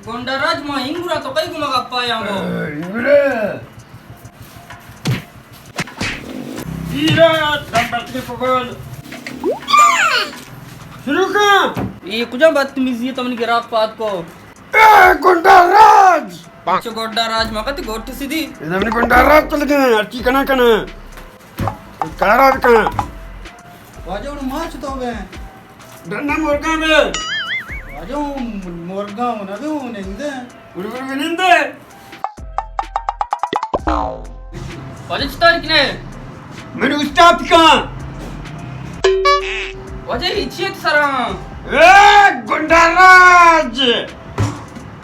گنڈا راج، ما اینگورا، تو کئی گما گپا یا گو؟ اینگورا. ایرا دم بچے پگل. شروع کن. اے کجا بدتمیزی ہے، تو منی گراک پاد کو. اے گنڈا راج. چو گنڈا راج، ما کتی گوٹ سیدھی. اے منی گنڈا راج چل گئے، ہرچی کنا کنا. کارا کنا. واجہ، اڑ ماچ تو بے. ڈنڈا مرگا بے. واجہ، مرگا نہ بے، نندے. اڑ اڑ نندے. واجہ چطور کنے؟ من استاد کن. واجہ ہچی ات سرا. اے گنڈا راج.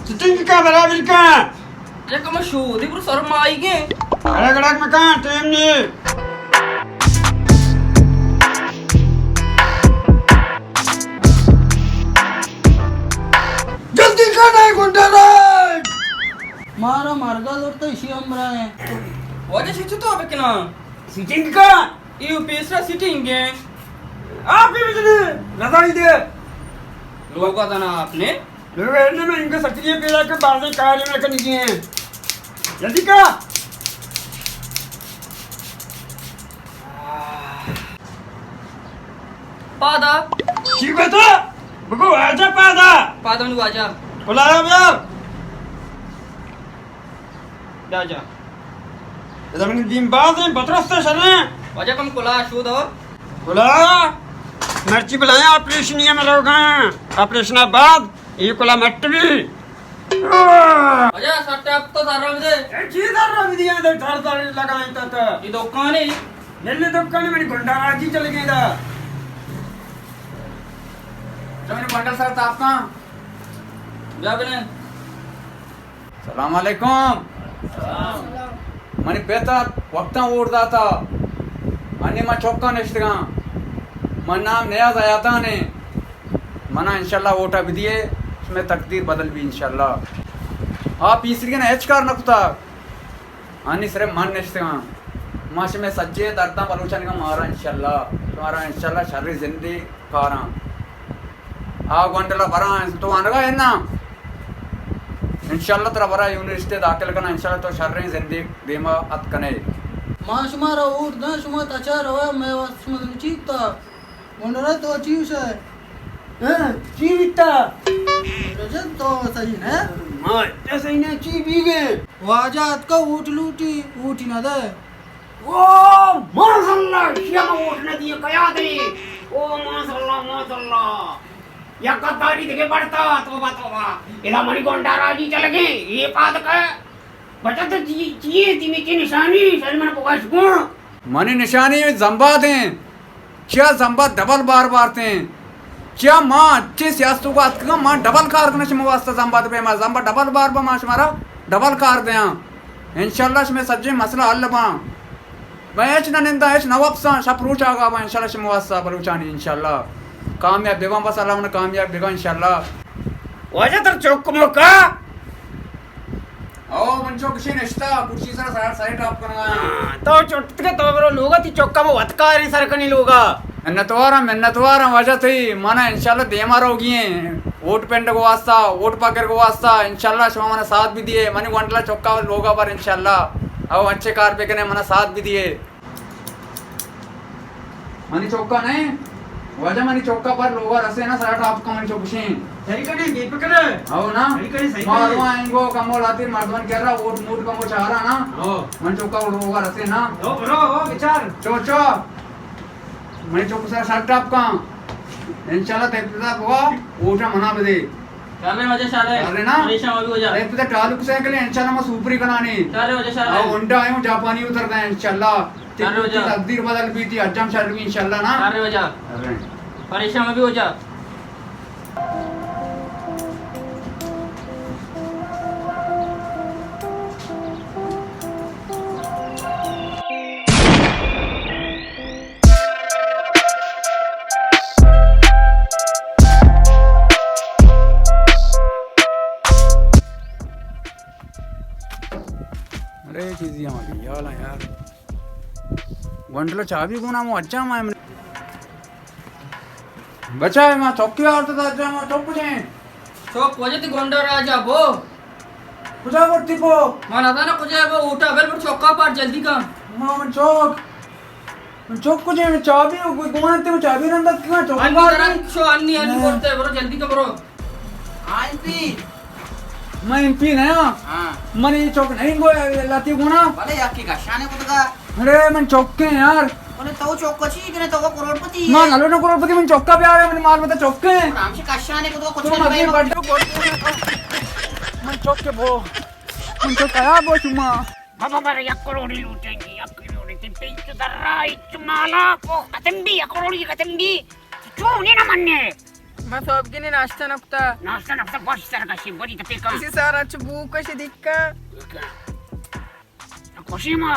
سٹنگ کا برابر کا. یک ہم شودی برو سر مائی گے. اڑے گڑک مکان ٹائم نہیں. جلدی کن اے گنڈا راج. مارا مرگا زورتا، اشی ہمراہ ہیں. واجہ شی چطور بکنا؟ سیٹنگ کا. ایو پیسرا سیٹنگ ہے. آپ بھی بجنے. رضائی دے. لوگا دنا آپ نے. لوگ ہیں نا، میں ان کو سکری پیدا کر، بعض کار میں کنی ہیں. جلدی کا. پادا. چی گوتا؟ بگو واجہ پادا. پادا منی واجہ. بلا بیار. بیا جا. ادا منی دیم باز ہیں، بترست شریں. واجہ کم کلا شود اور. کلا؟ مرچی بلائیں آپریشن یہ ملوگا. آپریشن بعد یہ کلا مٹ بھی. واجہ سٹ اپ تو سر رہا دے. اے چی سر رہا دیا دے، سر سر لگائیں تا تا. یہ دکان ہے. ملنے دکان ہے، منی گنڈا راجی چل گئے دا. تو منی بنڈل سر تاپ کن. بیا بلے. سلام علیکم. سلام. منی پت ءَ وقتاں ووٹ داتا. انی من چکاں نشتگاں. من نام نیاز حیاتان ایں. منا انشاءاللہ ووٹا بدیے، شمئے تقدیر بدل بی انشاءاللہ. آ پیسریگیں ہچ کار نہ کتا. انی صرف من نشتگاں. ما شمئے سجے درداں بلوچانی گا مارا انشاءاللہ. شمارا انشاءاللہ شریں زندے کاراں. آ گونڈل ءَ براں، تو آنگا انا. انشاءاللہ ترا برا یونیورسٹی داخل کناں، انشاءاللہ تو شریں زندے دیما ات کنے. ما شمارا ووٹ داں، شما تچا روا، مئے واسطہ شما دل چی کتا؟ گونڈل ءَ تو چی وشے؟ ہاں، چی بیتا؟ رجب تو صحیح نہ؟ ما تو صحیح نہ، چی بیگے؟ واجہ اتکا ووٹ لوٹی، ووٹی نہ دے. او ماشاءاللہ، شیا ما ووٹ نہ دیے، کیا دے؟ او ماشاءاللہ، ماشاءاللہ. یک غداری دیگه بڑتا، توبہ، توبہ. ادا منی گونڈا راجی چلگے، یہ پاد کا. بچت چی، چی، تیمی چی نشانی، شر من بگاش گون. منی نشانی زمباد ہیں. چیا زمباد ڈبل بار بارتے ہیں. چیا ما اچھے سیاستوں کو اتکگا، ما ڈبل کار کنا شما واسطہ زمباد پہ ما زمباد ڈبل بار با ما شمارا ڈبل کار دیاں. انشاءاللہ شمے سجے مسئلہ حل باں. من ہچ نہ ننداں، ہچ نہ وپساں، شپ روچ آگا باں، انشاءاللہ شمے واسطہ بلوچانی، انشاءاللہ کامیاب بباں، بس اللہ من کامیاب بگا، انشاءاللہ. واجہ تر چوک موکا. او من چوک شی نشتا، کرسی سر سر سر ٹاپ کنگا. ہاں، تو چٹت کے تو برو لوگا، تی چوکا مو وتکاریں سر کنی لوگا. منتواراں، منتواراں واجہ تئی، منا انشاءاللہ دیما روگی ہیں. ووٹ پنڈ کو واسطہ، ووٹ پاکر کو واسطہ، انشاءاللہ شما منا ساتھ بھی دیے. منی گونڈلا چوکا لوگا پر انشاءاللہ. او اچھے کار بکنے، منا ساتھ بھی دیے. منی چوکا نہیں، واجہ منی چوکا پر لوگا رسے نا، سرا ٹاپ کا منی چوک شین. صحیح کنے، بے فکر ہے. او نا، صحیح کنے، صحیح کنے. ماروا انگو کمو لاتی مردمن کر رہا، ووٹ موٹ کمو چارا نا. او. منی چوکا لوگا رسے نا. او برو، او بچار. چو چو. منی چوک سر سر ٹاپ کن. انشاءاللہ تے ابتدا بوا، ووٹا منا بدے. شر واجہ، شر. شر نا؟ پریشان مبی واجہ. تے ابتدا ٹالو کسے کلے، انشاءاللہ ما سوپری کنانی. شر واجہ، شر. او ہونڈا آیوں، جاپانی اتر دے انشاءاللہ. تے شر واجہ. تقدیر بدل بیتی، اجام شر بی انشاءاللہ نا. شر واجہ. شر. پریشان مبی واجہ. ارے چیزی ہم ابھی یال ہیں یار. گونڈلو چابی گونا مو اچھا مائے. بچا، ما چوکی آورت، اجا ما چوک جیں. چوک کجا تئی گونڈا راجا بو؟ کجا برتی بو؟ من نزاناں کجا بو، اوٹا بل بر چوکا پار جلدی کن۔ ما من چوک، من چوک کجا، من چابی گوانتے، من چابی رندت کن چوک انی پار۔ شو انی، انی ہاں۔ برتے، برو جلدی کن برو۔ ہاں، ایم پی۔ من ایم پی نہ ہاں۔ ہاں۔ من یہ چوک نہیں گو، لاتی گونا۔ بلے یا کی گشانے کتگا۔ ارے من چوکے یار۔ بلے تو چوک چی کنے، تو کروڑ پتی ہے۔ من الو نہ کروڑ پتی، من چوکا بیارے، من مال متا چوکے۔ ہم سے کشانے کو تو کچھ تو نہیں مزے بھائی۔ بڑے بڑے۔ من چوکے بو۔ من چوکا یا بو شما۔ بابا مارا یک کروڑی لوٹیں گی، یک کروڑی تے پیچ درا، ایچ مالا کو ختم بھی، یک کروڑی ختم بھی۔ چو نے نہ مننے۔ ما صاحب گنے ناشتہ نکتا۔ ناشتہ نکتا، بس سر کشی، بڑی تپے کم۔ اسی سارا چ بو کش دکا۔ خوشی ما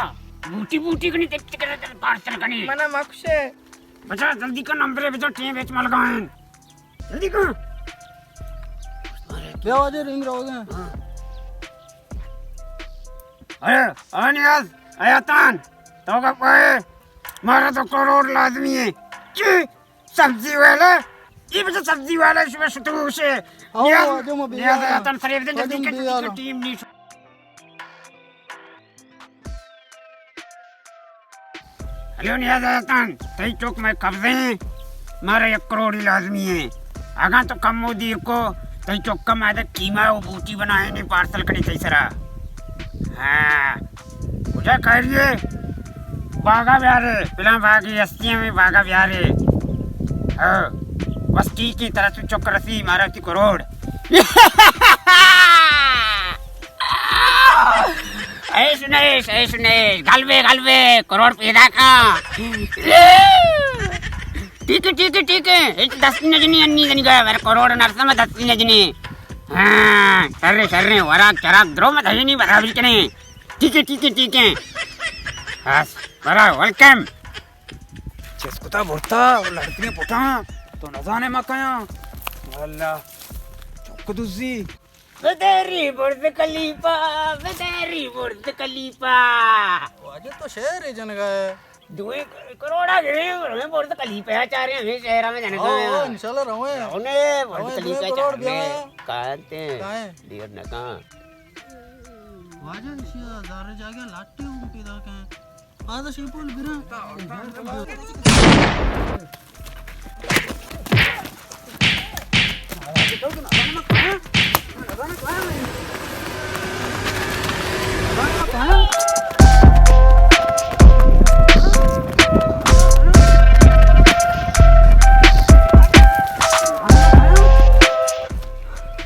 بوٹی بوٹی کنی، تپ تک پارسل کنی۔ منا مکشے۔ بچا جلدی کن، نمبر بچا، ٹیم وچ ملگائیں۔ جلدی کن۔ بیا واجہ رنگ رو گئے۔ ہاں۔ اے، اے نیاز، اے عطان، تو کا پائے؟ مارا تو کروڑ لازمی ہے۔ چی؟ سبزی والا؟ یہ بچا سبزی والا، شما شتوش ہے۔ او، نیاز، واجہ ما بیا۔ نیاز عطان فریب دے، جلدی واجہ کن، ما بیا۔ ٹیم نہیں۔ ہلو نیاز عطان، تئی چوک مئے قبضہ ہیں، مارا یک کروڑی لازمی ہے۔ اگاں تو کم مودی کو، تئی چوک کا مادہ قیمہ و بوٹی بنائیں، پارسل کنی تئی سرا۔ ہاں، کجا کہہ رہی ہے؟ باغا بیارے، پلاں باغی ہستی ہیں، باغا بیارے۔ ہاں، بس ٹھیک ہے، ترا تو چوک رسی، مارا تی کروڑ۔ ایش نیش، ایش نیش، گل بے، گل بے، کروڑ پیدا کا۔ ٹھیک ہے، ٹھیک ہے، ٹھیک ہے، ہچ دستی نجنی انی دنی گیا، میرے کروڑ نرسم دستی نجنی۔ ہاں، شر، شر، وراک، چراک، درو مت ہی نہیں برابر کنے۔ ٹھیک ہے، ٹھیک ہے، ٹھیک ہے۔ بس، برا، ویلکم۔ چس کتا برتا، لڑکنے پٹاں، تو نزانے ما کیاں۔ واللہ، چک دزی۔ بداری برز کلیپا، بداری برز کلیپا۔ واجہ تو شعر ہے جنگا ہے۔ دوئیں کروڑا گرے، ہمیں برز کلیپا چارے، ہمیں شہر میں جنگا او، ہے۔ او، انشاءاللہ رویں۔ رونے، برز رویں، کلیپا دوئیں کروڑ چارے۔ بیا۔ کانتے؟ کائیں؟ دیر نہ کان۔ واجہ شیا زار جاگہ لاٹے ہوں پیدا کہیں۔ آ، شیپول برا۔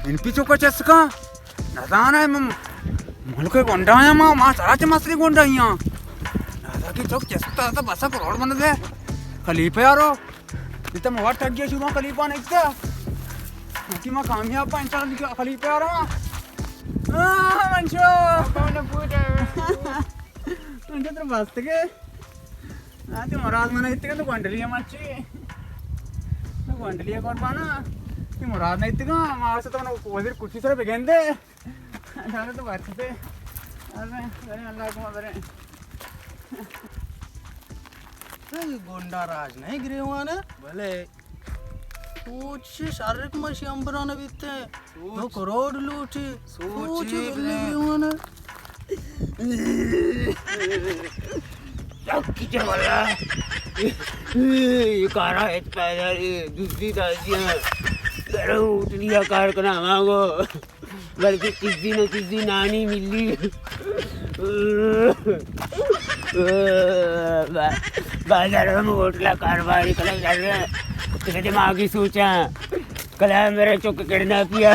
ان پیچھو کا چسکا؟ نزاناں من ملک ءِ گونڈایاں، ما، ما سرا چہ مستریں گونڈایاں۔ نزاناں کہ چک چست ءَ بس کروڑ بند دے۔ خلیفہ یارو، یہ تو موار ٹگیا شروع خلیفہ نہیں تھا۔ کہ ما کامیاب پا انشاءاللہ خلیفہ یارو۔ آہ، منشو۔ منشو تر بست کے۔ آ، تئی مراد من ایتگاں تو گونڈلی ءَ مرچی۔ تو گونڈلی ءَ قربانا۔ تئی مراد نہ ایتگاں، ما واسطہ تو وزیر کرسی سر بگندے۔ دانا تو بچتے۔ ارے، ارے، اللہ کو برے۔ اے گونڈا راج نہیں گریوان ہے؟ بلے۔ سوچ شرک مشی امبران بیتے۔ سوچ۔ دو کروڑ لوٹی۔ سوچ سوچ بلے۔ بلے گریوان ہے۔ چکی چے والا۔ یہ کارا ہے پیدا، یہ دوسری دازیاں۔ کرو اٹھ لیا کار کنا مانگو۔ بلکہ کسی نہ کسی نانی ملی۔ با-، بازار میں ہوٹل کاروباری کلب چل رہے ہیں۔ تیرے دماغی سوچا، کلا میرا چوک کڑنا پیا۔